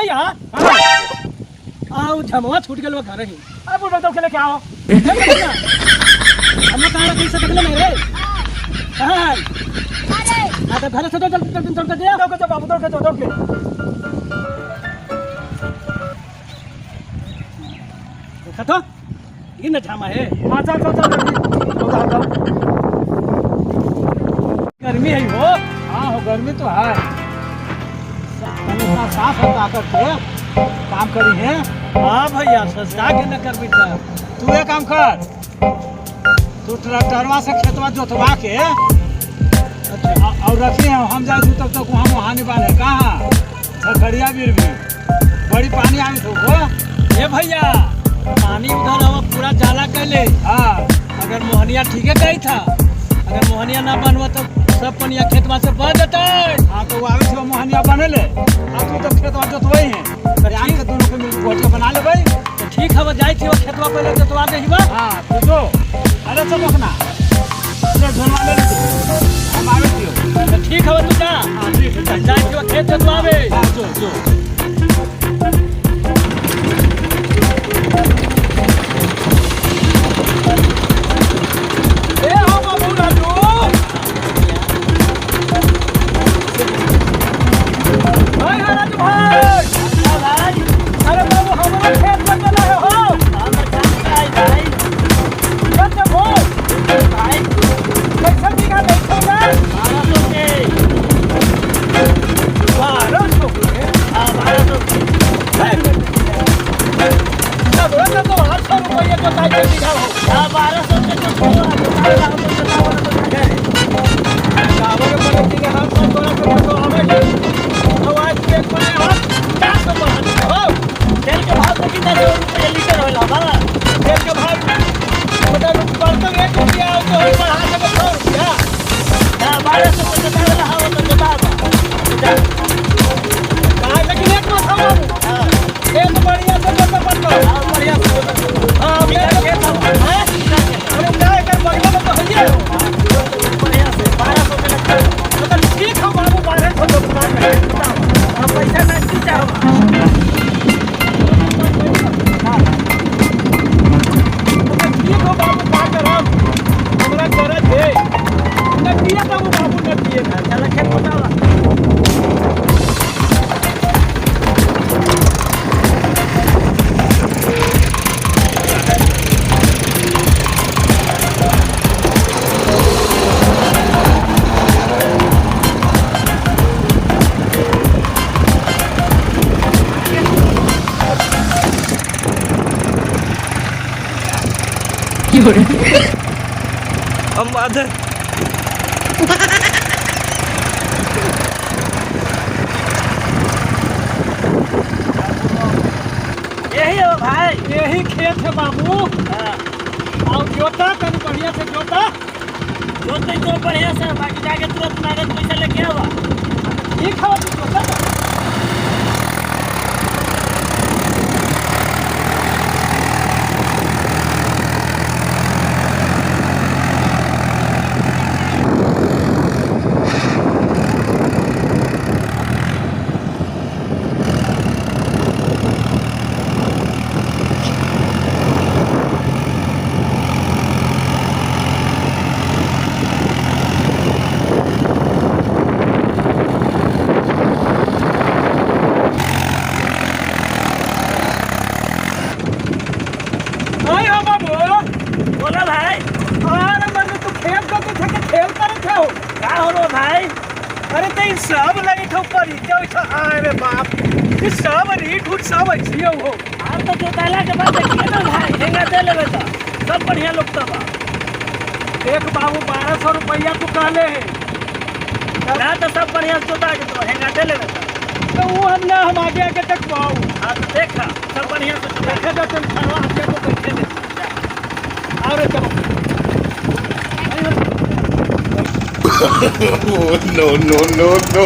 भैया आओ झमवा छूट गेल घर ही। अरे बुढ़वा दौड़ के लेके आओ। हम लोग कहाँ रखी से देखले नहीं रे। कहाँ है? हाँ तो घर से तो जल्दी जल्दी दौड़ के दे। दौड़ के जाओ बाबू, दौड़ के जाओ, दौड़ के। देखा तो ये न झामा है। हाँ चल चल चल जल्दी। दौड़, दौड़, दौड़। गर्मी है वो। हाँ हो गर्मी तो है। तनी साफ होता करके काम करी है। हाँ भैया सस्ता के न कर बेटा। तू एक काम कर, तू ट्रैक्टरवा से खेतवा जोतवा के अच्छा और रखी है, हम जाए तब तक वहाँ मोहानी बांधे। कहाँ खड़िया बीर भी बड़ी पानी आई तो वो। ए भैया पानी उधर हवा पूरा जाला कैले। हाँ अगर मोहनिया ठीक है कही था, अगर मोहनिया ना बनवा तो सब पनिया खेतवा से बह जते। हाँ तो वो आवे से मोहनिया बने ले, अब तू तो खेतवा जोतवई है, तो आन के दोनों के मिल घोट के बना ले भाई। तो ठीक है, जाई थी वो खेतवा पहले जोतवा दे बा। हाँ तो जो अरे चमकना ले झोलवा ले तू, हम आवे थी। तो ठीक है तू जा। हाँ ठीक है, जाई थी वो खेत जोतवावे। हाँ जो जो। ए हो बाबू राजू। भाई हो राजू भाई। अरे बाबू हमारा खेत में चला है हो। कैसे हो? कैसे बीघा बैठो ना? 1200 के? सब रोज तो 800 रुपये जोताई के बीघा हो। चावल के पड़े कि हम सब तोरा के तो आवे के। तो आज के पड़े हम 400 बढ़ा दिए हो। तेल के भाव तो कितना सौ रुपये लीटर होला बा? तेल के भाव मतलब परसों 1 रुपया हो तो हम बढ़ा देबे 100 रुपया। हाँ, 1200 के जोतावे वाला हवा तो जोता बा। जा। हाँ, लेकिन एक बात हम बाबू। हाँ। एक बढ़िया से जोता पड़तो। हाँ, बढ़िया से जोता। हाँ, बीघा मेरे खेत हम। हैं? अरे ना, एकर बढ़िया में तो हइये हो। बढ़िया से, 1200 के लगता है। मतलब ठीक है बाबू, 1200 जोता है। हाँ, पैसा ना की चाहो। ठीक हो बाबू, का करब? हमरा गरज है। न पिए बाबू, बाबू न पिए। चल खेत जोतावा। यही है भाई, यही खेत है बाबू। हाँ। और जोता तनी बढ़िया से जोता। जोते तो बढ़िया से, बाकी जाके तुरंत नगद पैसा लेके आवा। ठीक है तू जोता। आई हो बाबू। बोला भाई। अरे मर्द तू खेल को तो थके खेल करे थे हो। का हो रो भाई? अरे ते ई सब लगी थे ऊपर ई के ओइठा, अरे बाप ई सब रीठ उठ सब ऐसी हो। आर तो जोताला के बाद देखिए ना भाई, हेंगा दे लेबे तो सब बढ़िया लोग बा। एक बाबू 1200 रुपया तू कहले है। ना तो सब बढ़िया जोता के तो हेंगा दे लेबे तो। तो वो हम ना, हम आगे आगे तक पाओ। हाँ तो देखा सब बढ़िया से जोता। देखे तो तुम खड़वा आगे को बैठे दे। आओ रे चलो। Oh, no, no, no, no.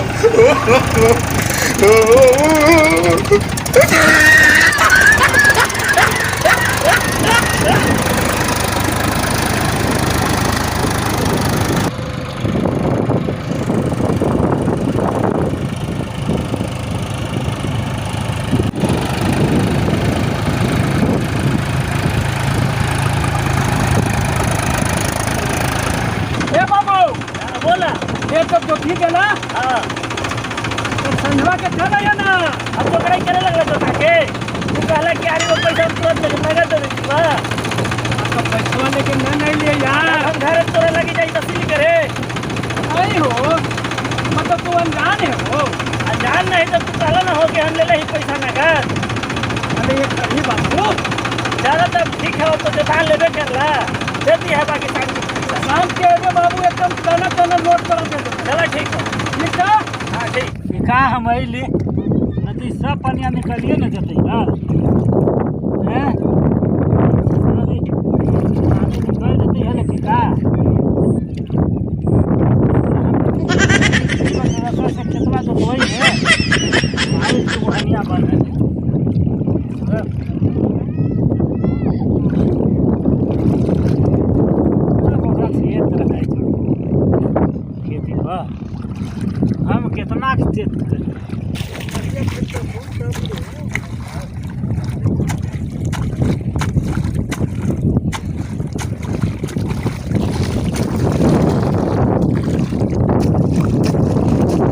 समझवा के चल आया ना। अब तो कड़ाई करे लगला तो के तू कहला कि अरे वो पैसा हम तुरंत दे नगद दे दे बा। तो पैसा लेके ना नहीं लिए यार। हम घर तोरे लगी जाई तसील करे। अरे हो मतलब तू अनजान है हो। अनजान नहीं तो तू कहला ना हो कि हम ले ले ही पैसा नगद। अरे ये खरी बात हो। ज़्यादा तब ठीक है तो जता लेबे करला दे दी है बाकी शाम के। शाम के अबे बाबू एकदम तना तना नोट करा दे। चला ठीक है। ठीक है? हां ठीक। का हम अइली न तो सब पनिया निकलिए न जतई ना हैं अभी पानी निकल जतई है लेकिन का से खेतवा जोतवई है बारिश के मोहनिया बन है। खेती पर हम कितना चेत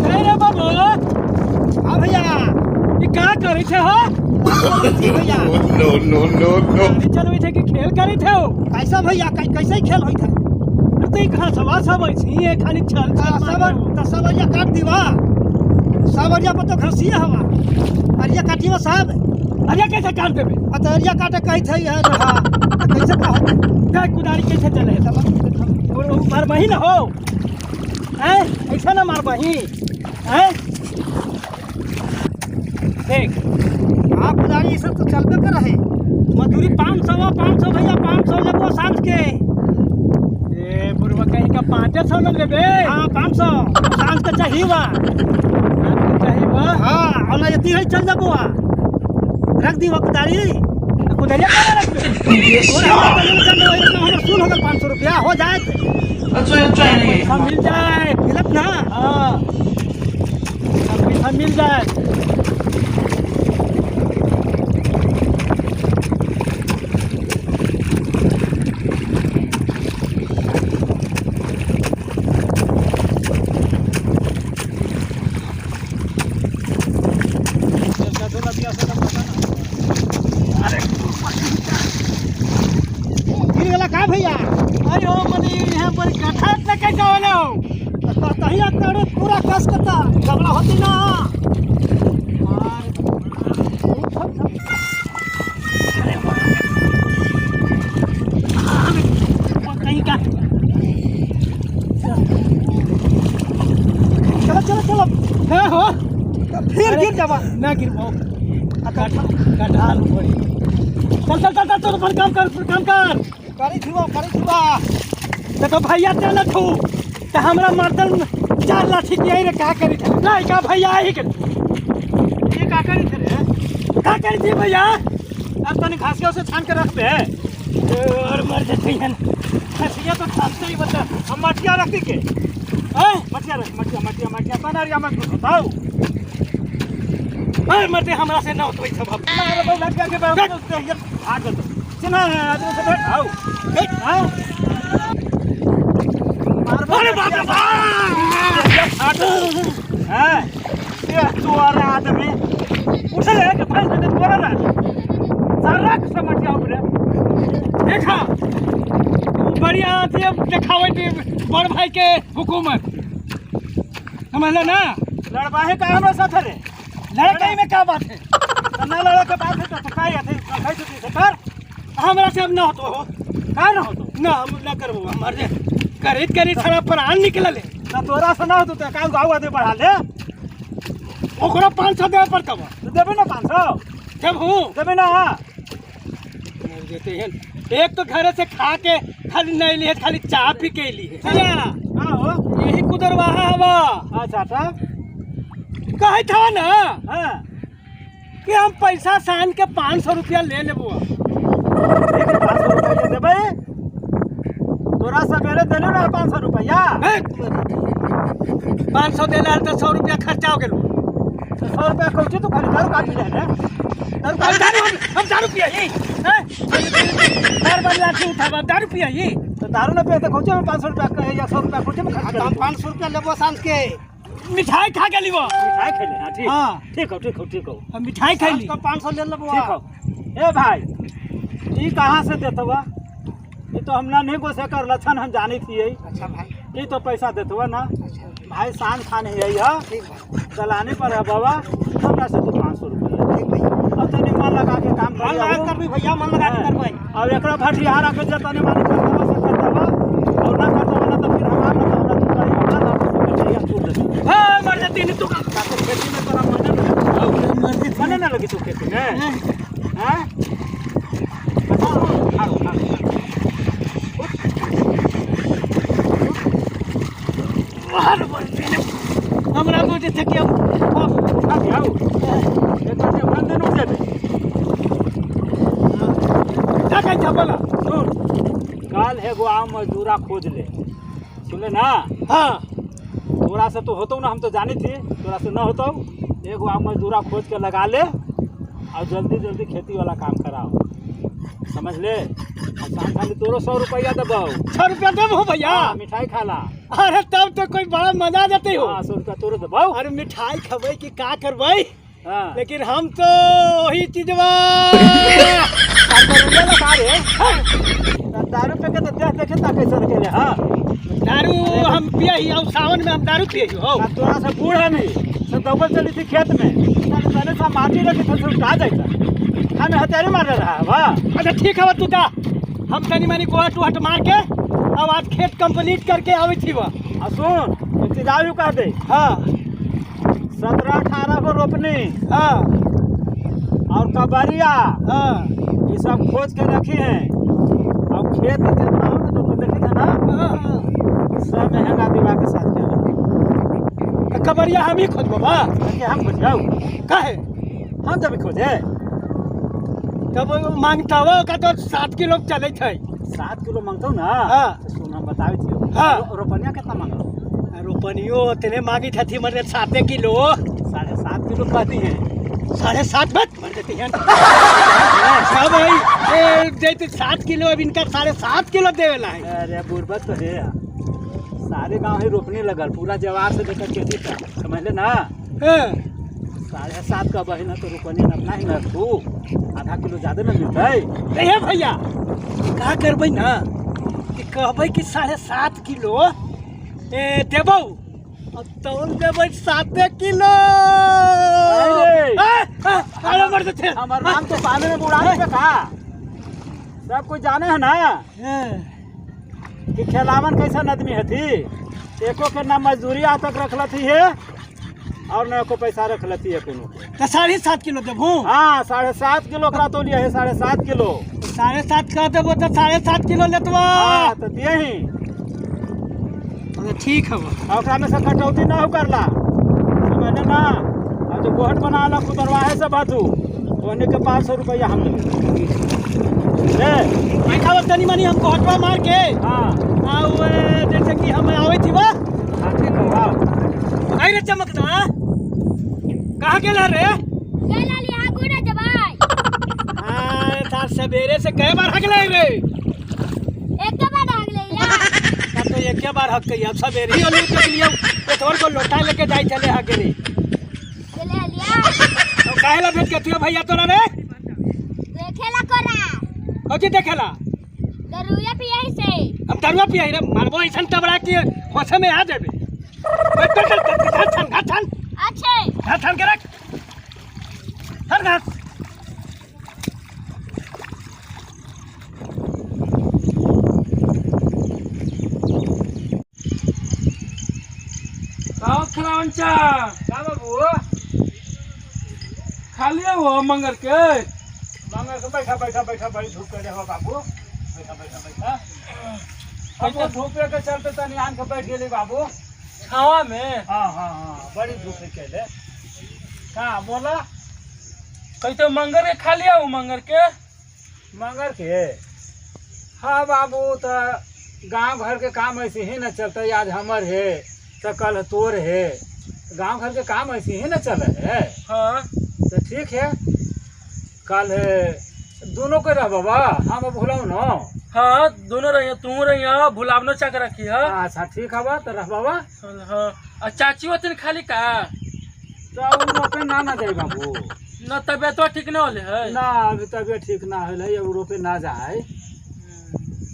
अरे बाबू। हाँ भैया ये का करी थे हो? भैया No, no, no, no. चलबे थे कि खेल करी थे हो? कैसा भैया कैसे खेल होई था? तो ई घासवा सब ऐसी है खाली छल सब तो सब भैया काट दीवा सब अरिया पर तो घसिए हवा अरिया काटिवा साहब। अरिया कैसे काट देबे? तो अरिया काटे कही थे है रहा कैसे का होते? देख कुदारी कैसे चले है सब मारबही ना हो हैं ऐसा ना मारबही हैं। देख हाँ कुदारी ये सब तो चलबे कर रहे। मजदूरी 500 500 भैया 500 लेबो सांझ के। ए बुढ़वा कहीं का 500 न लेबे। हाँ 500 सांझ के चाहिए बा। सांझ के चाहिए बा। हाँ और ना यती है चल जाबो रख दी कुदारी। कुदारिया कहाँ रख दे? और हमरा पहले चल रहा है हमरा सुन हो गल 500 रुपया हो जाए पैसा मिल जाए मिलत ना। हाँ पैसा मिल जाए। गिर गला का भैया? अरे हो मने यहाँ पर कथा इतना कैसे होले हो? तो तहिया करे पूरा कस करता झगड़ा होती ना। अरे कहीं का चलो चलो चलो हाँ हो फिर गिर जावा ना गिरबो कटहल पड़ी। चल चल चल चल अपन काम कर काम कर करी छुआ करी छुआ। देखो भैया चल थू तो हमरा मर्दन 4 लाठी के आई रे का करी थे ना का भैया आई के ये का करी थे रे का करी थी भैया? अब तनी घासिया से छान के रख दे और मर जते हैं घासिया तो छानते ही बता। हम मटिया रख दी के हैं मटिया रख मटिया मटिया मटिया तनारिया मत बताओ अरे मरते हमरा से ना होतै सब। मारे बहुत लटका के बाबू ये भाग तो चिन्ह है आदमी से बैठ आओ बैठ आओ। अरे बाप रे बाप हैं ये तू और आदमी उठ ले के भाई से तोरा रहा सारा के समझ आओ रे। देखा बढ़िया अथी देखावे थी बड़ भाई के हुकूमत समझले ना। लड़बाहे का हमरा साथ रे? लड़काई में क्या बात है? ना लड़े के बात है तो का आथे खाई तो सरकार हमरा से अब ना होतो हो का ना होतो ना हम ना करबो मर जे करीत करीत सारा प्राण निकलले ना तोरा से ना होतो तो का गाँव आदमी बढ़ा ले ओकरा 500 देवे पड़तब। तो देबे ना 500 जब हूँ देबे ना। मर जेते हैं एक तो घरे से खा के खाली नहीं लिए खाली चाय पी के लिए। हां हो यही कुदरवाहा हवा। अच्छा अच्छा कहे था ना हां कि हम पैसा सान के 500 रुपया ले लेबो। 500 रुपया देबे तोरा सवेरे देले ना 500 रुपया। 500 देला तो 100 रुपया खर्चा हो गेलो। 100 रुपया कौची तू खाली दारू काट ले रे? दारू हम दारू पिया ही हैं बार बार लाठी उठावा दारू पिया ही तो दारू ना पिए तो कौची में 500 रुपया या 100 रुपया कौची में खर्च हम 500 रुपया लेबो सांझ के। मिठाई खा गेली वो। मिठाई खैले? हां ठीक। हां ठीक हो ठीक हो ठीक हो। हम मिठाई खैली। तो 500 ले लेबो। ठीक हो। ए भाई ई कहां से देतवा? ये तो हम ना नहीं को से कर लक्षण हम जानी थी। अच्छा भाई ये तो पैसा देतवा ना। अच्छा भाई सांझ खाने यही है। ठीक भाई चलाने पर है बाबा, हमरा से तो 500 रुपया। ठीक भैया। अब तनी मन लगा के काम मन लगा के करबी भैया, मन लगा के करबै। अब एकरा भटिहारा के जतने मानी करतवा से करतवा और ना करतवा ना तो फिर हमार ना हमरा तू करी हमरा ना तो भैया छूट दे। हां मर जती नहीं तू का तो खेती में तोरा मने ना मने ना लगी तू खेती में। हां हां हां हमरा को जैसे कि अब उठा के आओ एक बार बंद न हो जाबे। का कहै छ बोला? सुन काल है गो आम मजदूरा खोज ले, सुनले ना? हां तोरा से तो होतो ना, हम तो जानी थी तोरा से न होतो। एगो आम मजदूरा खोज के लगा ले और जल्दी जल्दी खेती वाला काम कराओ, समझ ले? और खाली तोरो 100 रुपया देबो। 100 रुपया देबो भैया? मिठाई खाला। अरे तब तो कोई बड़ा मजा जाते हो। हां 100 रुपया तोरो देबो। अरे मिठाई खबै कि का करबै? हां लेकिन हम तो वही चीजवा रे दारू पे के तो देख देखे ता कैसे रखेले। हां दारू हम पिए ही और सावन में हम दारू पिए हो। तोरा से बूढ़ हमी से दौड़ चली थी खेत में, तने सा माटी रखी थे उठा जाता, हमें हथियारे मार रहा है। वाह अच्छा ठीक है तू जा, हम तनी मनी गोहट उहट मार के अब आज खेत कंप्लीट करके आवे थी वह। आ सुन इंतजार कर दे। हाँ 17-18 को रोपनी। हाँ और कबरिया। हाँ ये सब खोज के रखी है और खेत जितना हो ना जो तू देखी था ना सब महंगा दीवा के साथ के कबरिया हम ही खोजबो बा। हम खोजाऊ काहे? हम जब खोजे तब मांगता वो का तो 7 किलो चले छै। 7 किलो मांगतो ना? हाँ तो सुन हम बतावे छियो। हाँ रोपनिया कितना मांगलो? रोपनियो उतने मांगी थी मतलब 7 किलो। 7.5 किलो कहती है। 7.5 मत मर देती है। हाँ भाई ए जैसे 7 किलो अब इनका 7.5 किलो देवेला है। अरे बुरबत तो है, सारे गांव ही रोपने लगल पूरा जवार से लेकर खेती तक, समझ ले ना? हाँ 7.5 का बहिना तो रोपनी अपना ही ना तू आधा किलो ज्यादा ना मिलता है। नहीं भैया का करबै ना कि कहबै कि 7.5 किलो ए देबौ और तौल देबै 7 किलो। अरे मर देते हमार नाम तो पानी में बुड़ा दे का, सब कोई जाने है ना कि खेलावन कैसन आदमी हथी। एको के ना मजदूरी आ तक रखलथी है और न को पैसा रखलथी है कोनो। तो 7.5 किलो देबू? हाँ 7.5 किलो करा तो लिया है। 7.5 किलो 7.5 का देबो तो 7.5 किलो लेतवा। हाँ तो दिए ही। अरे ठीक है ओकरा में से कटौती ना हो करला, समझले ना? और जो गोहट बनाला कुदरवाहे से बातू ओने के 500 रुपया हम लेबे। बैठा तनी मनी हम गोहटवा मार के। हाँ आउ जैसे कि हम आवे थी बा। हाँ ठीक हो आओ। आई रे चमकदा कहाँ गेला रे? गेला लिया गुड़ा जबाई। हां तार सवेरे से कई बार हगले रे? एक बार हगले यार। तब तो एक बार हक गई अब सवेरे ही ओली के लियो एतवर को लोटा लेके जाई चले हगे रे। चले लिया। तो काहेला भेट के तू भैया तोरा रे? देखेला कोरा। कथी देखेला? दरुया पियाई से। हम दरुआ पियाई रे मारबो ऐसन तबड़ा के होश में आ जाबे। बैठ चल चल चल घास छान। अच्छे घास छान के रख। हर घास का बाबू खाली हो मंगर के? मंगर के बैठा बैठा बैठा बड़ी धूप के हो बाबू, बैठा बैठा बैठा। अब धूप के चलते तनी आन के बैठ गेली बाबू छावा में। हाँ हाँ हाँ बड़ी धूप के ले। का बोला कहीं तो मंगर के खाली हो? मंगर के मंगर के हाँ बाबू तो गांव घर के काम ऐसे ही न चलते। आज हमर है तो कल तोर है, गांव घर के काम ऐसे ही न चले है। हाँ तो ठीक है कल है दोनों के रह बाबा, हम भुलाऊ न। हाँ दोनों रही, तू रही भुलावनो चाक रखी है। अच्छा ठीक है बा तो रह बाबा। हाँ आ चाची वतन खाली का? तो उ रोपे ना ना जाए बाबू। न तबियत ठीक न होले है। ना अभी तबियत ठीक ना होले, अब रोपे ना जाए।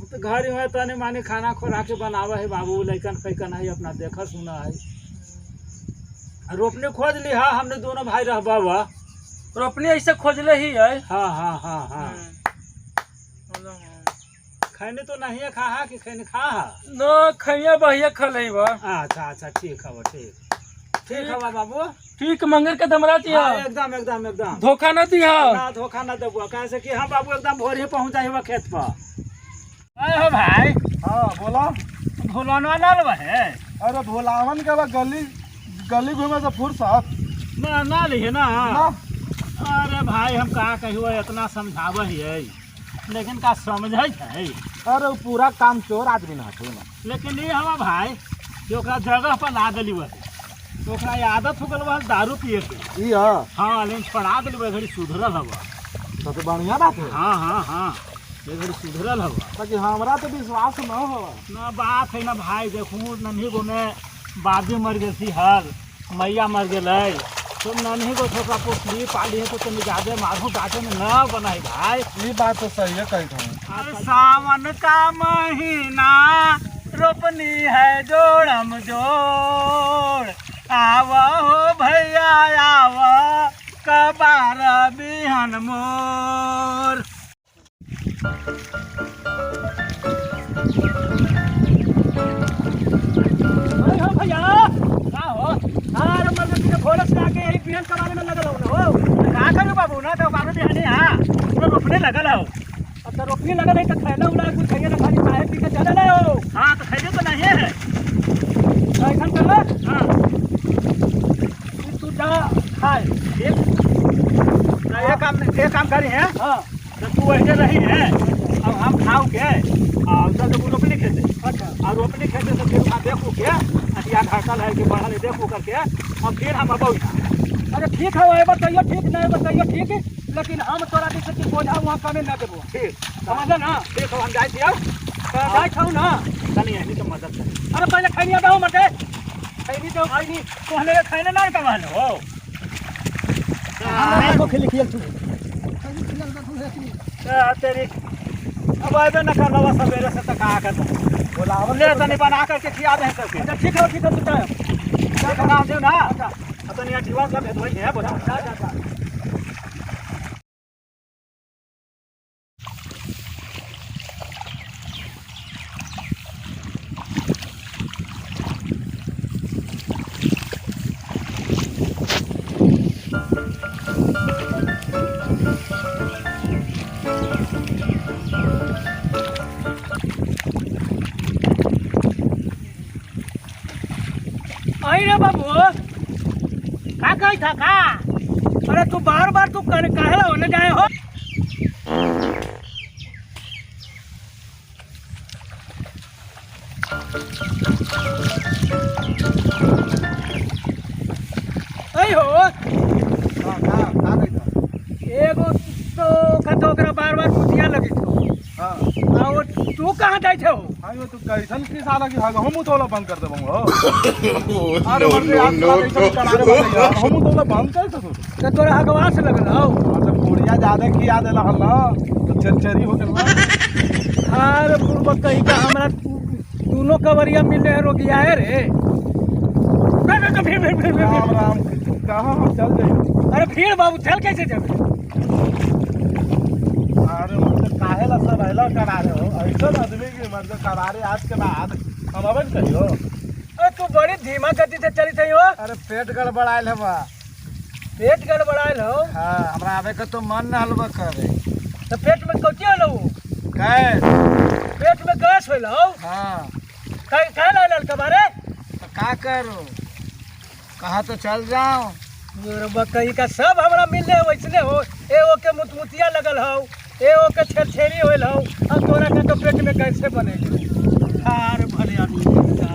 तो घर में तने माने खाना खोरा के बनावा है बाबू, लइकन फैकन है अपना देखा सुना है। रोपने खोज ली हा, हमने दोनों भाई रह बाबा। रोपनी ऐसे खोजले ही है। हाँ हाँ हाँ हाँ। खैने तो नहीं है खा हा कि खैने खा हा? न खैया बहिया खलई बा। अच्छा अच्छा ठीक है, ठीक ठीक है बाबू। ठीक मंगर के दमरा दिया। हाँ, एकदम एकदम एकदम धोखा न दिया। ना धोखा न देबो, काहे से कि हम बाबू एकदम भोर ही पहुंच जाए खेत पर। अरे हो भाई। हाँ बोला। भोलानवा ना लबा है? अरे भोलावन के बा गली गली घूमे से फुर्सत ना ना लिहे ना। ना। अरे भाई हम का कहियो, इतना समझावे हियै लेकिन का समझै है। अरे वो पूरा काम चोर आदमी ना हतो ना। लेकिन ये हवा भाई कि ओकरा जगह पर ला देली वह, तो ओकरा आदत हो गल बा दारू पिए के। ई हां हां, लेकिन छोड़ा देली वह, घड़ी सुधरल हवा। तो बढ़िया बात है। हां हां हां, ये घड़ी सुधरल हवा। ताकि हमरा तो विश्वास न होवा ना। बात है ना भाई, देखू नन्ही गो में बाबी मर गेल थी, हर मैया मर गेलै, तुम नन्ही गो छोकरा पोसली पाली है तो तुम ज्यादा मारू डांटे में न बनाई भाई। ये बात तो सही है कही तुम। सावन का महीना रोपनी है जोड़म जोड़, आवा हो भैया आवा कबार बिहन मोर। अरे हो भैया का हो? अरे मर्द के घोड़ा से आके यही बिहन कमाने में लगल हो ना हो। का करू बाबू ना तो बाबू बिहनी हां पूरा रोपने लगल हो। अब तो रोपने लगल है तो खैला उला कुछ खाइए ना, खाली चाय पी के चले ले हो। हां तो खैले तो नहीं है। ऐसा कर ले। हां तू जा खाए। ठीक ना, एक काम करी है। हां तो तू ऐसे रही है, अब हम खाओ के और चल तो रोपनी खेते। अच्छा। और रोपनी खेते तो फिर वहाँ देखू के अटिया घाटल है कि बढ़ल है देखू करके और फिर हम अबौ। अरे ठीक है, वह बताइए ठीक नहीं बताइए ठीक, लेकिन हम तोरा जैसे कि बोझा वहाँ कमे न देबो। ठीक समझल ना? ठीक हो, हम जाए छियौ। जाए छौ ना? तनी एहनी तो मदद कर। अरे पहले खैनी दहो मटे, खैनी दहो खैनी। तोहने के खैने ना कमाल हो। हां को खेली खेल तू तेरी अब आबे न कर लवा सवेरे से तक आ कर बोलावन ले तनी बना करके खिया दे सबके। अच्छा ठीक है ठीक है, तू जा जा बना देऊ ना। अच्छा तनी अठीवा सब भेजबै है बोला। जा जा जा। आई रे बाबू का कही था का? अरे तू बार बार तू काहे होने जाए हो? आई हो हां का का कही था? एगो तो कतो ओकरा बार बार मुतिया लगी छो। हां आ वो तू कहाँ जाय छो? हां यो तू कैसन की साला की हग हम तोला बंद कर देबो हो। अरे No, मर्दे no, आज no, साला ऐसन no. करारे वाला यार, हम तोला बंद कर दे। तो तोरा हगवा से लगल हो? अच्छा पूड़िया ज्यादा खिया देला हल ना तो चरचरी हो गेल ना। अरे पूर्व कही का हमरा दोनों कवरिया मिलने है रोगिया है रे। ना ना भीड़ भीड़ भीड़ राम भीड़। राम कहाँ हम चल जाइए? अरे भीड़ बाबू चल कैसे जाबे? अरे मतलब काहे ला सब ऐला करारे हो? ऐसन आदमी के मतलब करारे आज के बाद हम अबन कहियो। अरे तू बड़ी धीमा गति से चली थी हो। अरे पेट गड़बड़ायल है बा। पेट गड़बड़ायल हो? हाँ, हमरा आवे के तो मन न हलवा करे। तो पेट में कौची होलो? गैस। पेट में गैस होलो? हाँ। काहे काहे लायल कबारे? तो का करूं, कहा तो चल जाऊं। कहीं का सब हमरा मिलले वैसने हो। एगो के मुतमुतिया लगल हो, एगो के छेरछेरी होल हो, अब तोरा के तो पेट में कैसे बनेगी? हार भले आदमी का।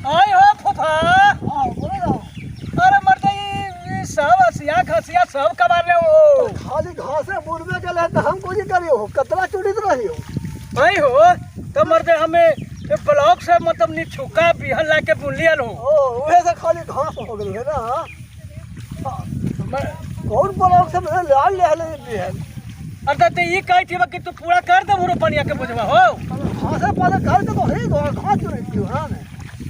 आय हो फूफा। अरे मर्द ई सब हसिया खसिया सब कबार ले हो। खाली घासे बुनबे के ले तो हम कोई करियो हो, कतरा चुड़ित रही हो। आई हो तो मर्द हमें ये ब्लॉक से मतलब निछुका बिहन ला के बुनलियल हो। ओ उहे से खाली घास हो गेल है ना। कौन ब्लॉक से मैंने लाल ले ले बिहन? अरे तो ई कही थी कि तू पूरा कर दे रोपनिया के बुझवा हो। घास पहले कर के तो है घास क्यों नहीं हां ने।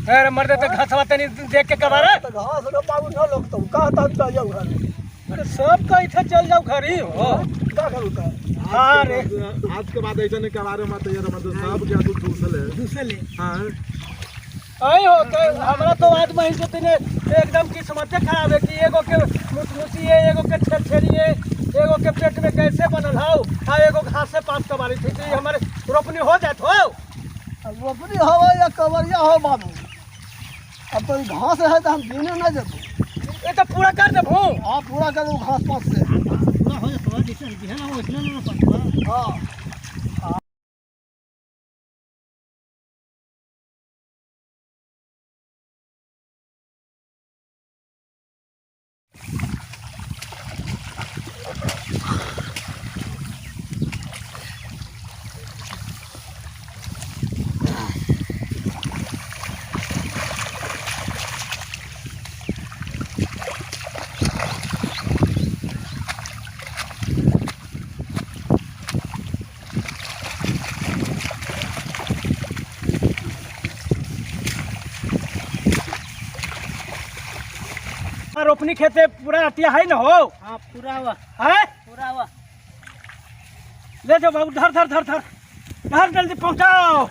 अरे मर्द तो घासवा तनी देख के कबारा तो घास रो बाबू न लोग तो कहता चल जाओ घर। अरे सब कही था चल जाओ घर ही हो का करू का। हां रे आज के बाद ऐसा नहीं कबारे मत यार मतलब सब क्या तू दूसले दूसले। हां आई हो तो हमरा तो आज महीन से तने एकदम किस्मते खराब है कि एगो के मुसमुसी है, एगो के छेरछेरी है, एगो के पेट में कैसे बनल हो आ एगो घास से पास कबारी थी तो हमारे रोपनी हो जात हो। रोपनी हो या कवरिया हो बाबू, अब तो घास है तो हम बीने ना देबो। ये तो पूरा कर देबो। हां पूरा कर देबो घास पास से पूरा हो जात जैसे बिहन हो वैसने ना पटवा। हां रोपनी खेते पूरा अतिया है ना हो। हां पूरा हुआ है पूरा हुआ। ले जाओ बाबू धर धर धर धर धर जल्दी पहुंचाओ।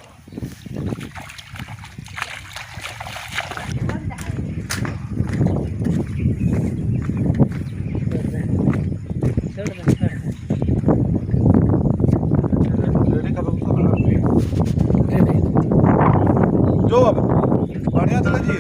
रेडी कर जो अब बढ़िया चले जी।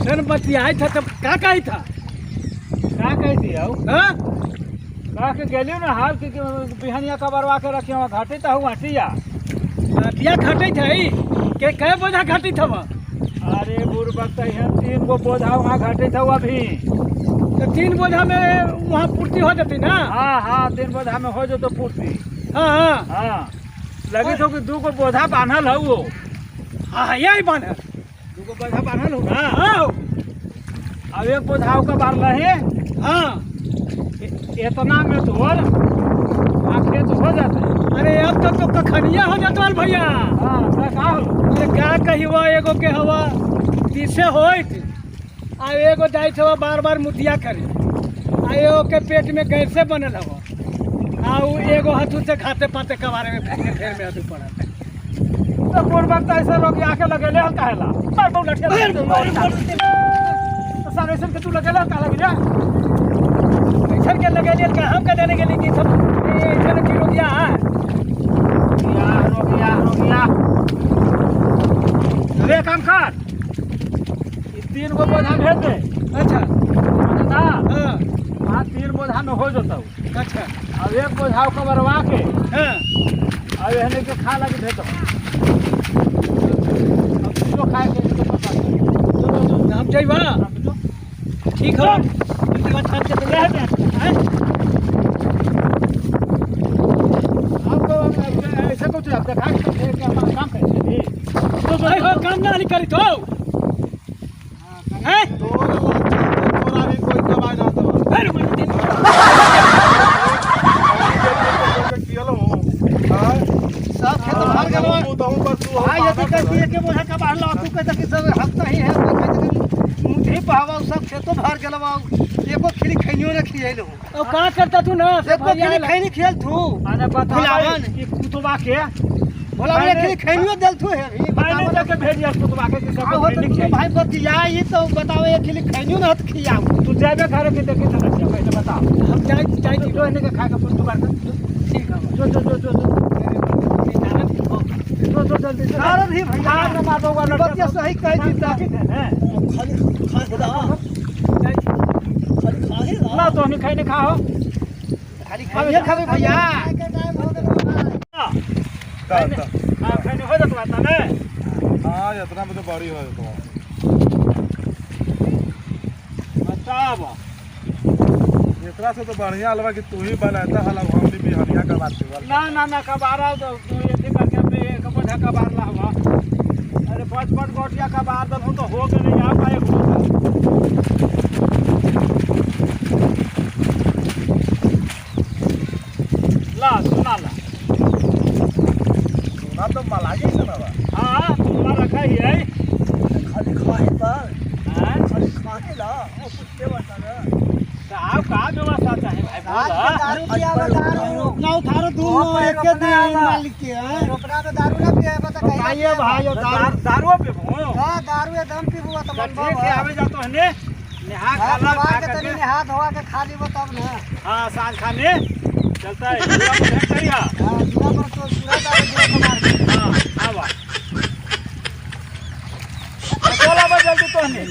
ऐसन बतियाई था तब का कही था? का कहती हो? हाँ कह के गेली ना हाल के बिहनिया कबरवा के रखियो, घाटी तो हूँ हटिया हटिया घटे थे के कै बोझा घटी था? अरे बुढ़ है 3 गो बोझा वहाँ घटे थे अभी। तो 3 बोझा में वहाँ पूर्ति हो जाती ना? हाँ हाँ 3 बोझा में हो जातो पूर्ति। हाँ हाँ हाँ लगी तो कि 2 गो बोझा बांधल है वो। हाँ यही बांधल, 2 गो बोझा बांधल हो ना? हाँ अब 1 बोझा का बांधल है। हाँ इतना में तो वहाँ खेत हो जाता है। अरे अब तो कखनिया हो जाता भैया। हाँ का हो? अरे क्या कही हुआ, एगो के हवा तीसे होत आ एगो जाइत हवा बार बार मुतिया करे, आ एगो के पेट में गैसे बनल हवा, आ एगो हथू से खाते पाते कबारे में फेर में हथू पड़ल। तो बुढ़ ऐसे लोग आके लगेले हल काहेला? तो सारे के तू लगेले हल काहे लगे? ऐसन के लगेले का हम का जाने गेली कि सब ऐसन की रोगिया है। रोगिया रोगिया अरे काम कर, 3 गो बोझा भेज दे। अच्छा ना हाँ हाँ 3 बोझा में हो जाता। अच्छा अब 1 बोझा कबरवा के हाँ अब एहने के खा लगे भेज दो। अब जो खाए के तो पता हम जाइबा। ठीक हो रह दे। अब तो ऐसे कुछ अब देखा के काम कैसे तो भाई हो काम ना नहीं करी तो हैं तोरा भी कोई कमाई ना तो अरे मत कियल हो। हां सब खेत भर गेल तो पर तू भाई यदि कहती है के बोझा का बाहर तू कहता कि सब हफ्ता ही है, तो कहता कि मुट्ठी पहावा सब खेतो भर गेल बा, एको खिली खैनियो न खियाइल हो। अब का करता तू ना एको खिली खैनी खियाल तू अरे बता कि कुतवा के बोला रे खिली खैनियो देल तू है भी मैंने जाके भेजिया कुतवा के कि सब खैनी खियाई। भाई बतिया ई तो बताओ एक खिली खैनियो न हत खियाऊ। तू जाबे घरे के देखी त पहले बता। हम जाई जाई जो एने के खा के तू बार ठीक है जो जो जो जो जो जो जल्दी से कारण ही भैया हाथ में मार दूंगा बतिया सही कह दी ता खाली खाए दा, खाली खाए दा ना तो नहीं खाई नहीं खाओ, खाली खाइए खाबे भैया। हां खाने हो जात बात ना। हां इतना में तो बड़ी हो जात। बताब एकरा से तो बढ़िया हलवा कि तू ही बनाता हलवा, हम भी बिहनिया का बात है। ना ना ना कबारा तो तू ये करके पे एक बोझा कबार ला हुआ। अरे 5-5 गोटिया कबार दल तो हो के नहीं आ पाए हो। ला सुना ला सुना तो मलाई से ना बा। हां सुना रखा ही है खाली खाए पर हां खाली खाए ला और कुछ के बता ना। तो आप का व्यवस्था चाहे भाई बोला? दारू पियावा दारू ना उठारो दूनो एक के दिन मालिक के हैं रोपना में दारू ना पिए बता कहीं बताइए भाई और दारू दारू पीबू? हां दारू एकदम पीबू तो मन ठीक है आवे जा तो हने नहा खाला खा के तनी नहा धोवा के खा लीबो तब ना। हां साँझ खाने चलता है पूरा भेंट करिया। हां पूरा पर तो पूरा दारू पूरा मार। हां आवा चला बा जल्दी तो हने।